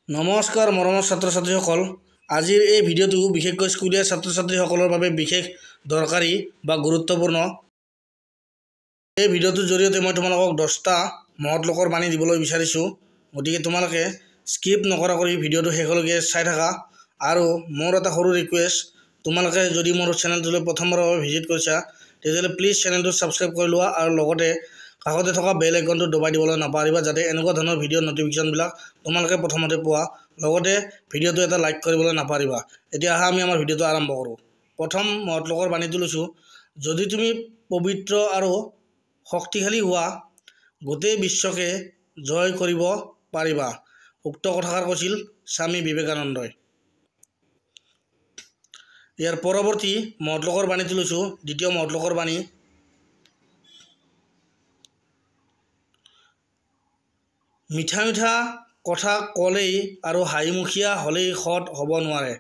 নমস্কাৰ মৰমৰ ছাত্ৰ ছাত্ৰীসকল, আজিৰ এই ভিডিঅ'টো বিশেষকৈ স্কুলীয়া ছাত্ৰ ছাত্ৰীসকলৰ বাবে বিশেষ দৰকাৰী বা গুৰুত্বপূৰ্ণ। এই ভিডিঅ'টোৰ জৰিয়তে মই তোমালোকক 10টা মহৎ লোকৰ বাণী দিবলৈ বিচাৰিছোঁ। গতিকে তোমালোকে স্কিপ নকৰাকৈ ভিডিঅ'টো শেষলৈকে চাই থাকা। আৰু মোৰ এটা সৰু ৰিকুৱেষ্ট, তোমালোকে যদি মোৰ চেনেলটোলৈ প্ৰথমবাৰৰ বাবে ভিজিট কৰিছা তেতিয়াহ'লে প্লিজ চেনেলটো ছাবস্ক্ৰাইব কৰি লোৱা আৰু লগতে কাষতে থকা বেল আইকনটো দবাই দিবলৈ নাপাহৰিবা, যাতে এনেকুৱা ধৰণৰ ভিডিঅ' ন'টিফিকেশ্যনবিলাক তোমালোকে প্ৰথমতে পোৱা। লগতে ভিডিঅ'টো এটা লাইক কৰিবলৈ নাপাহৰিবা। এতিয়া আহা আমি আমাৰ ভিডিঅ'টো আৰম্ভ কৰোঁ। প্ৰথম মহৎ লোকৰ বাণীটো লৈছোঁ, যদি তুমি পবিত্ৰ আৰু শক্তিশালী হোৱা গোটেই বিশ্বকে জয় কৰিব পাৰিবা। উক্ত কথাষাৰ কৈছিল স্বামী বিবেকানন্দই। ইয়াৰ পৰৱৰ্তী মহৎ লোকৰ বাণীটো লৈছোঁ, দ্বিতীয় মহৎ লোকৰ বাণী। মিঠা মিঠা কথা ক'লেই আৰু হাঁহিমুখীয়া হ'লেই সৎ হ'ব নোৱাৰে।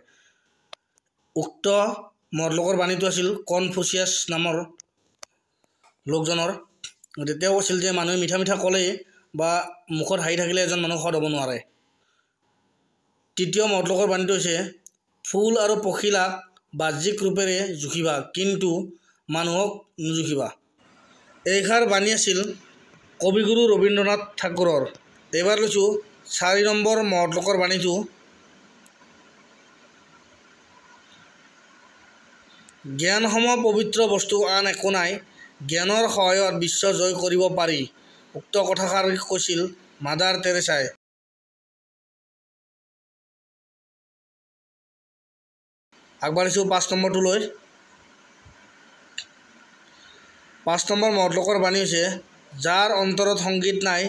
উক্ত মহৎ লোকৰ বাণীটো আছিল কনফুচিয়াছ নামৰ লোকজনৰ। গতিকে তেওঁ কৈছিল যে মানুহে মিঠা মিঠা ক'লেই বা মুখত হাঁহি থাকিলে এজন মানুহ সৎ হ'ব নোৱাৰে। তৃতীয় মহৎ লোকৰ বাণীটো হৈছে, ফুল আৰু পখিলাক বাহ্যিক ৰূপেৰে জুখিবা, কিন্তু মানুহক নুজুখিবা। এইষাৰ বাণী আছিল কবিগুৰু ৰবীন্দ্ৰনাথ ঠাকুৰৰ। এইবাৰ লৈছোঁ 4 নম্বৰ মহৎ লোকৰ বাণীটো। জ্ঞানসম পবিত্ৰ বস্তু আন একো নাই, জ্ঞানৰ সহায়ত বিশ্ব জয় কৰিব পাৰি। উক্ত কথাষাৰ কৈছিল মাদাৰ টেৰেছাই। আগবাঢ়িছোঁ 5 নম্বৰটোলৈ। 5 নম্বৰ মহৎ লোকৰ বাণী হৈছে, যাৰ অন্তৰত সংগীত নাই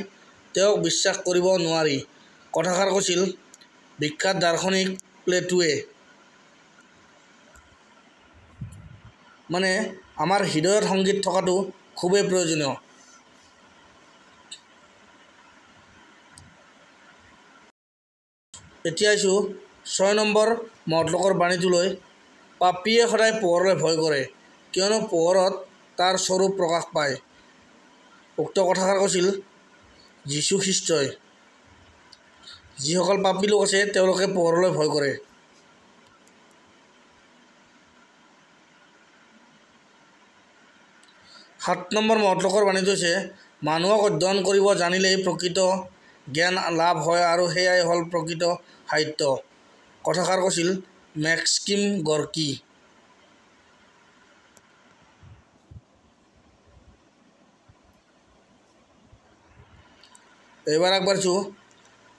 তেওঁক বিশ্বাস কৰিব নোৱাৰি। কথাষাৰ কৈছিল বিখ্যাত দাৰ্শনিক প্লেটোৱে। মানে আমাৰ হৃদয়ত সংগীত থকাটো খুবেই প্ৰয়োজনীয়। এতিয়া আহিছোঁ 6 নম্বৰ মহৎ লোকৰ বাণীটোলৈ। পাপীয়ে সদায় পোহৰলৈ ভয় কৰে, কিয়নো পোহৰত তাৰ স্বৰূপ প্ৰকাশ পায়। উক্ত কথাষাৰ কৈছিল যীশুখ্ৰীষ্টই। যিসকল পাপী লোক আছে তেওঁলোকে পোহৰলৈ ভয় কৰে। 7 নম্বৰ মহৎ লোকৰ বাণীটো হৈছে, মানুহক অধ্যয়ন কৰিব জানিলেই প্ৰকৃত জ্ঞান লাভ হয় আৰু সেয়াই হ'ল প্ৰকৃত সাহিত্য। কথাষাৰ কৈছিল মেক্সিম গৰ্কি। এইবাৰ আগবাঢ়িছোঁ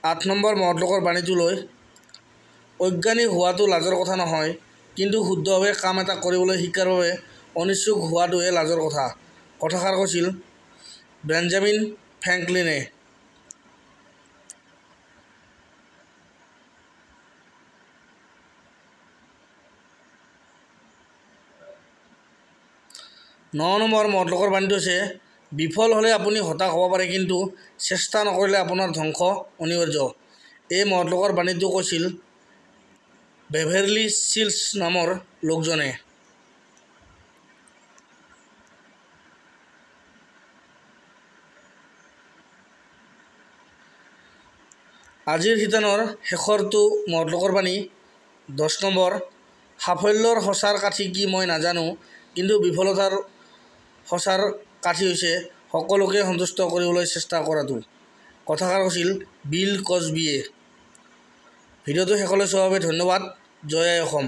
8 নম্বৰ মহৎ লোকৰ বাণীটোলৈ। অজ্ঞানী হোৱাটো লাজৰ কথা নহয়, কিন্তু শুদ্ধভাৱে কাম এটা কৰিবলৈ শিকাৰ বাবে অনিচ্ছুক হোৱাটোহে লাজৰ কথা। কথাষাৰ কৈছিল বেঞ্জামিন ফ্ৰেংকলিনে। ন নম্বৰ মহৎ লোকৰ বাণীটো হৈছে, বিফল হ'লে আপুনি হতাশ হ'ব পাৰে, কিন্তু চেষ্টা নকৰিলে আপোনাৰ ধ্বংস অনিবাৰ্য। এই মহৎ লোকৰ বাণীটো কৈছিল বেভেৰলি চিলছ নামৰ লোকজনে। আজিৰ শিতানৰ শেষৰটো মহৎ লোকৰ বাণী 10 নম্বৰ, সাফল্যৰ সঁচাৰ কাঠি কি মই নাজানো, কিন্তু বিফলতাৰ সঁচাৰ কাঠি হৈছে সকলোকে সন্তুষ্ট কৰিবলৈ চেষ্টা কৰাটো। কথাষাৰ কৈছিল বিল কজবিয়ে। ভিডিঅ'টো শেষলৈ চোৱাৰ বাবে ধন্যবাদ। জয় আই অসম।